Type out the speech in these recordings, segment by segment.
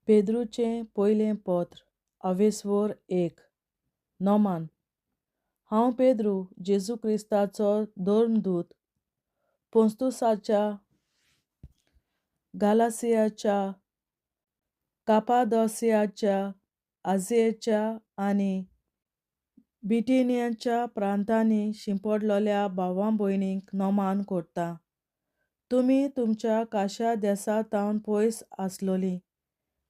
पेद्रूचें पयलें पत्र, आवेस्वोर एक. नोमान. हांव पेद्रू, जेजू क्रिस्ताचो धर्मदूत, पोंतुसाच्या, गालासियाच्या, कापादोसियाच्या, आजियेच्या आनी बिटिनियाच्या प्रांतांनी शिंपडलेल्या भावां भयणींक नोमान करता. तुमी तुमच्या काश्या देसा तावन पयस आसलोलीं,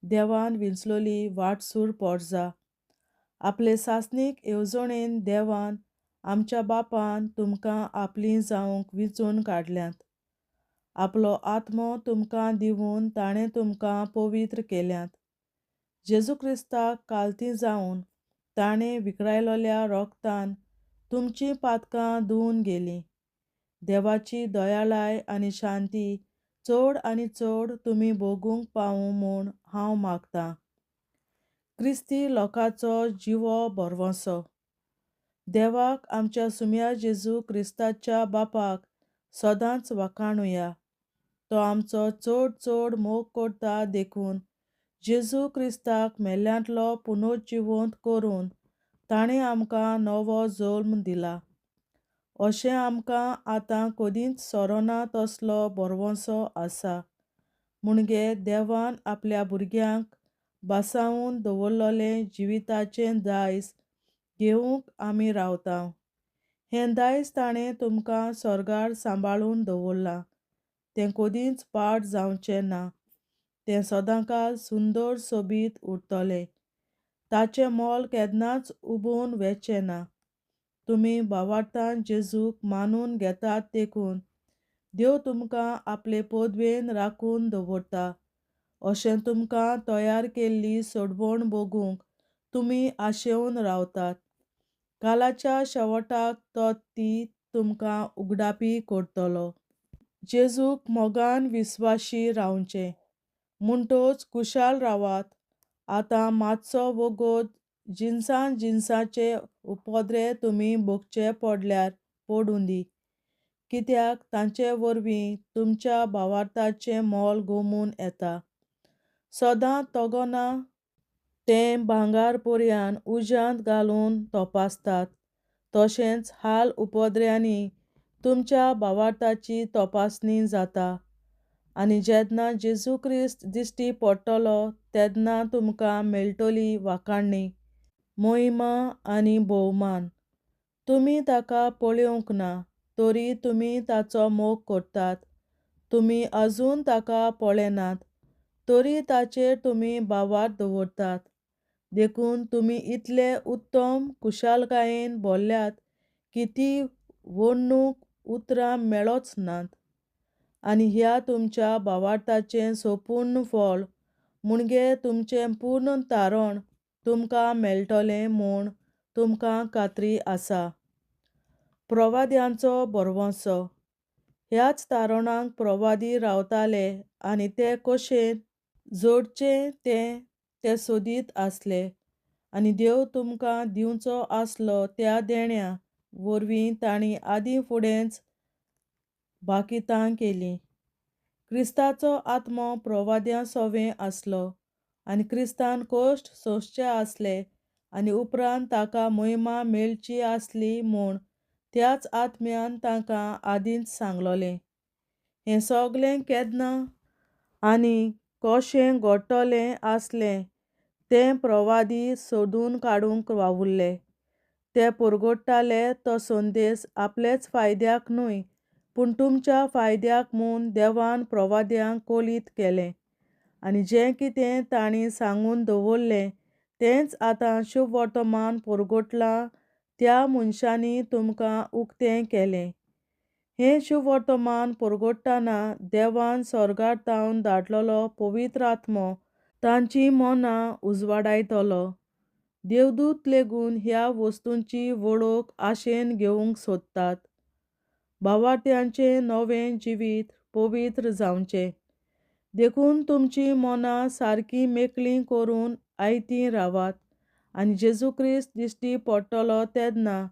देवान विंचलोली वाटसूर पोरजा. आपले सासणीक येवजणेन देवान आमच्या बापान तुमकां आपलीं जावंक विंचून काडल्यांत. आपलो आत्मो तुमकां दिवन ताणें तुमकां पवित्र केल्यांत. जेजू क्रिस्ताक कालतीं जावन ताणें विकरायलोल्या रोगतान तुमचीं पातकां धुवन गेलीं. देवाची दयाळाय आनी शांती चड आनी चड तुमी भोगूंक पावूं म्हूण हांव मागतां. क्रिस्ती लोकांचो जिवो भरवंसो. देवाक आमच्या सुम्या जेजू क्रिस्ताच्या बापाक सदांच वाखाणुया. तो आमचो चड चड मोग करता देखून जेजू क्रिस्ताक मेल्ल्यांतलो पुनर्जिवंत करून ताणें आमकां नवो जल्म दिला. अशें आमकां आतां कदींच सोरोना तसलो भरवंसो आसा. मुणगे देवान आपल्या भुरग्यांक भासावन दवरलेलें जिविताचें दायज घेवंक आमी रावता. हें दायज ताणें तुमकां स्वर्गार सांबाळून दवरलां. तें कदींच पाड जावचें ना. तें सदांकाल सुंदर सोबीत उरतलें. ताचें मोल केन्नाच उबून वेचें ना. तुमी भावार्थान जेजूक मानून घेतात देखून देव तुमकां आपले पदवेन राखून दवरता. अशें तुमकां तयार केल्ली सोडवण भोगूंक तुमी आशेवन रावतात. कालाच्या शेवटाक तो ती तुमकां उगडापी करतलो. जेजूक मोगान विस्वाशी रावचें. म्हणटच खुशाल रावात. आतां मातसो वोगोत जिनसान जिनसाचे उपद्रे तुमी भोगचे पडल्यार पडूं दी. कित्याक तांचे वरवीं तुमच्या भावार्थाचें मोल गोमून येता. सदां तगोना तें भांगार पर्यान उज्यांत घालून तपासतात. तशेंच हाल उपद्र्यांनी तुमच्या भावार्थाची तपासणी जाता. आनी जेन्ना जेजू क्रिस्त दिश्टी पडटलो तेन्ना तुमकां मेळटली वाखाणणी, मोहिमा आनी भोवमान. तुमी ताका पळोवंक ना, तरी तुमी ताचो मोग करतात. तुमी अजून ताका पळयनात, तरी ताचेर तुमी भावार्थ दवरतात. देखून तुमी इतले उत्तम खुशालकायेन भरल्यात की ती वर्णूक उतरां मेळच नात. आनी ह्या तुमच्या भावार्थाचें सोपूर्ण फळ मुणगे तुमचें पूर्ण तारण तुमकां मेळटलें म्हूण तुमकां खात्री आसा. प्रवाद्यांचो भरवंसो. ह्याच तारणाक प्रवादी रावताले आनी ते कशेन जोडचें तें ते सोदीत आसले. आनी देव तुमकां दिवचो आसलो त्या देण्या वरवीं तांणी आदीं फुडेंच भाकितां केलीं. क्रिस्ताचो आत्मो प्रवाद्यां सवें आसलो आनी क्रिस्तान कश्ट सोंसचे आसले आनी उपरांत ताका मोहिमा मेळची आसली म्हूण त्याच आत्म्यान तांकां आदींच सांगलोलें. हें सगलें केन्ना आनी कशें घडटलें आसलें तें प्रवादी सोदून काडूंक वावुरले. ते परगट्टाले तो संदेश आपलेच फायद्याक न्हय, पूण तुमच्या फायद्याक म्हूण देवान प्रवाद्यांक कोलीत केलें. आनी जें कितें तांणी सांगून दवरलें तेंच आतां शुभ वर्तमान परगटलां त्या मनशांनी तुमकां उक्तें केलें. हें शुभ वर्तमान परगट्टाना देवान स्वर्गार तावन धाडलेलो पवित्र आत्मो तांचीं मनां उजवाडायतलो. देवदूत लेगून ह्या वस्तूंची वळख आशेन घेवंक सोदतात. भावार्थ्यांचें नवें जिवीत पवित्र जावचें. देखून तुमचीं मनां सारकीं मेकळीं करून आयतीं रावात आनी जेजू क्रिस्त दिश्टी पडटलो तेन्ना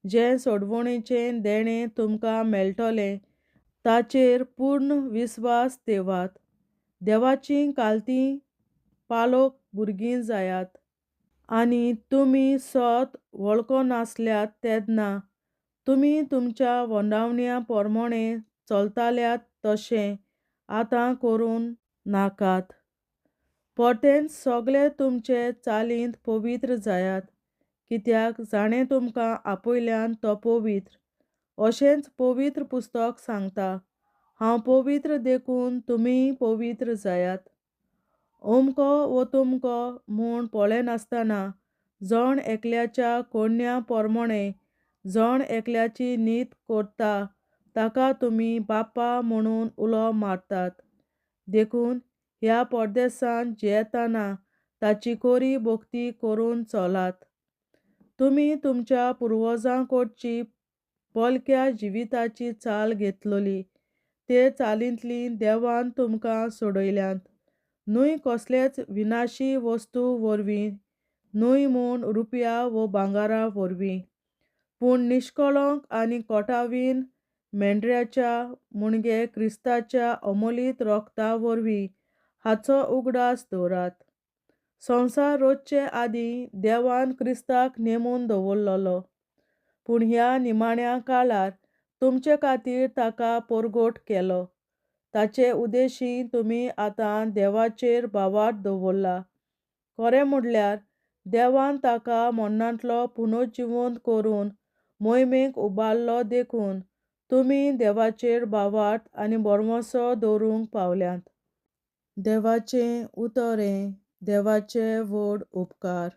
जें सोडवणेचें देणें तुमकां मेळटलें ताचेर पूर्ण विस्वास देवात. देवाचीं कालतीं पालोक भुरगीं जायात. आनी तुमी सत वळखनासल्यात तेदनां तुमी तुमच्या वोंडावण्या पोरमोणें चलताल्यात तशें आतां करूं नाकात. परतेंच सगळे तुमचे चालींत पवित्र जायात, कित्याक जाणें तुमकां आपयल्यान तो पवित्र. अशेंच पवित्र पुस्तक सांगता, हांव पवित्र देखून तुमीय पवित्र जायात. अमको वो तुमको म्हूण पळयनासतना जण एकल्याच्या कोण्या पोरमोणें जण एकल्याची नीत करता ताका तुमी बाप्पा म्हणून उलो मारतात. देखून ह्या परदेसांत जियेतना ताची कोरी भक्ती करून चलात. तुमी तुमच्या पुर्वजां कडची पोलक्या जिविताची चाल घेतलेली ते चालींतली देवान तुमकां सोडयल्यांत, न्हय कसलेच विनाशी वस्तू वरवीं, न्हय म्हूण रुपया वो भांगरा वरवीं, पूण निश्कळंक आनी कोटावीन मेंढऱ्याच्या मुणगे क्रिस्ताच्या अमोलीत रोगता वरवीं हाचो उगडास दवरात. संवसार रोजचे आदीं देवान क्रिस्ताक नेमून दवरलेलो, पूण ह्या निमाण्या काळार तुमचे खातीर ताका परगोट केलो. ताचे उदेशी तुमी आतां देवाचेर भावार्थ दवरला. खरें म्हणल्यार देवान ताका मरणांतलो पुनर्जिवंत करून मोहिमेक उबारलो देखून तुमी देवाचेर भावार्थ आनी भरवंसो दवरूंक पावल्यात. देवाचें उतर हें देवाचे व्हड उपकार.